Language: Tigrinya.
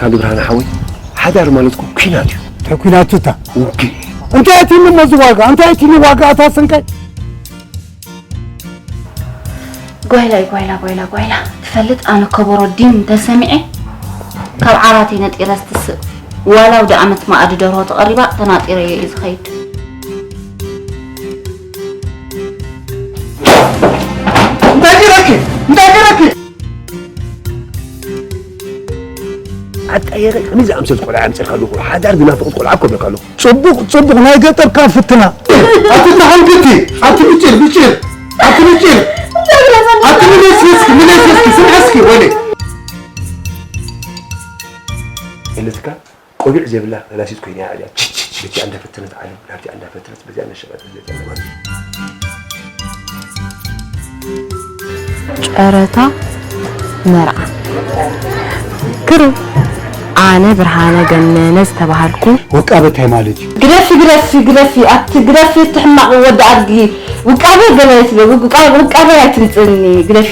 ካሊ ብርሃነ ሓወይ፣ ሓዳር ማለት እኮ ኲናት እዩ። እንታይ ኲናት እታ? ውግእ። እንታይ እቲ ንሞ ዝዋጋ እንታይ እቲ ንዋጋ ኣታ ሰንቀይ? ጓይላይ ጓይላ ጓይላ ጓይላ ትፈልጥ ኣነ ከበሮ ዲን እንተሰሚዐ ካብ ዓራተይ ነጢረ ዝትስእ ዋላ ኣውደ ኣመት መኣዲ ደርሆ ተቐሪባ ተናጢረዮ እየ ዝኸይድ። እንታይ ገይረኪ እንታይ ገይረኪ ኣጣየረ ከመይ ዝኣምሰል ቆልዓ ኣምፅእልካ ኣለኹ። ሓዳር ዝናፍቕ ቆልዓ እኮ እብለካ ኣለኹ። ፅቡቕ ፅቡቕ ናይ ገጠር ካብ ፍትና ኣቲ ተሓንግቲ ኣቲ ብጭር ብጭር ኣቲ ብጭር ኣቲ ምለስ እስኪ ምለስ እስኪ ስምዐ እስኪ ወይኔ ኢልትካ ቆቢዕ ዘይብላ ፈላሲት ኮይና እያ። ችችች በቲ እንዳፈተነት ዓለም ናብቲ እንዳፈተነት በዚኣ እንዳሸቀጠት በዚኣ እንዳማት ጨረታ መርዓ ክሩ ኣነ ብርሃነ ገነነ ዝተባሃልኩ ወቃበ እንታይ ማለት እዩ? ግደፊ ግደፊ ግደፊ ኣቲ ግደፊ እቲ ሕማቕ ወዲ ኣድጊ ውቃበ ገለ ትብል ውቃበ ኣይትምፅእኒ ግደፊ